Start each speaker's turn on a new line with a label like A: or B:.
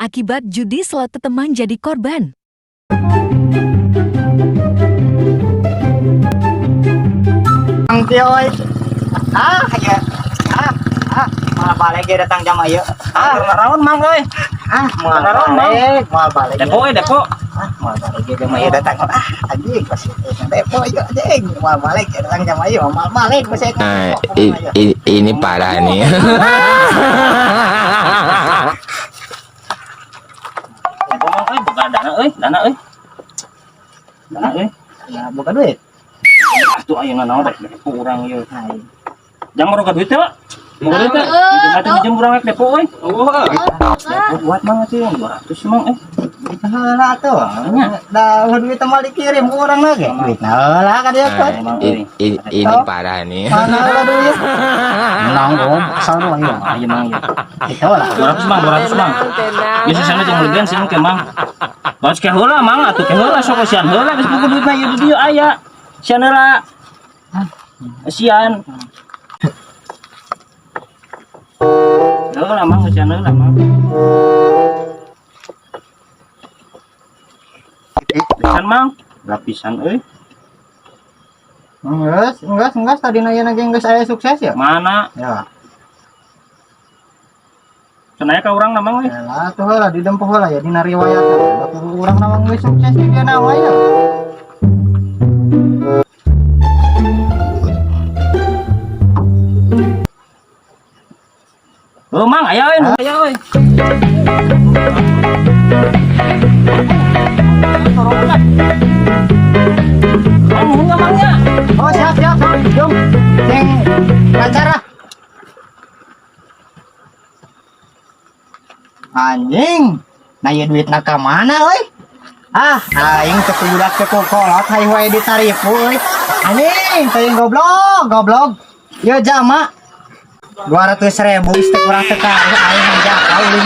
A: Akibat judi slot teman jadi korban.
B: Mang Tioy. Ah, ya. Ah, ah, malah balik ya datang jam ayo. Ah,
C: Naon mang euy?
B: ah, malah
C: Naon, Mang?
B: balik, malah balik.
C: Depo euy, depo.
B: Ah, malah balik ya jam ayo datang. Ah, anjing pasti depo ya anjing. Malah balik ya datang jam ayo, malah balik pasti.
D: Nah, ini parah nih.
C: Depo mang euy, boga dana euy, dana euy. Dana euy.
B: Ya, bukan duit.
C: Atuh ayeuna naon rek depo urang ieu.
B: Hai.
C: Jang boga duit teh, Pak? Boga duit teh? Pinjem atuh pinjem urang rek depo euy. Depo buat mang atuh yang 200 mang eh.
B: Heula tuh. Dah duit mah dikirim ke orang lagi. Duit heula kan dia kan.
C: Mang euy.
D: Ini parah nih.
B: Mana heula duit? Menang gua asal doang ya.
C: Ayo mang ieu.
B: Itu lah.
C: 200 mang, 200 mang. Biasa sana jeung melegan sih ke mang. Bagus ke heula mang atuh ke heula sok sian heula geus buku duitna ieu di dieu aya. Sian heula. Sian. Heula mang, sian heula mang. Pisan mang, lapisan euy.
B: Enggak, enggak, enggak. Tadi nanya nanya geus aya sukses ya?
C: Mana?
B: Ya.
C: Cenah ka urang na mang euy.
B: Lah tuh lah di dempoh lah ya dina riwayat. Baku urang nama geus sukses di dia nama ya.
C: Heuh mang, aya euy, aya euy. Mang, nuhun nya, mang nya.
B: Oh siap siap siap. Jom. Sing lancar lah. Anjing. Nah ieu duitna ka mana euy? Ah, aing teu budak teu kolot hayu wae ditaripu euy. Anjing, teuing goblok, goblok. Ieu jama 200.000 geus teu kurang teu karuh aing menjaka ulin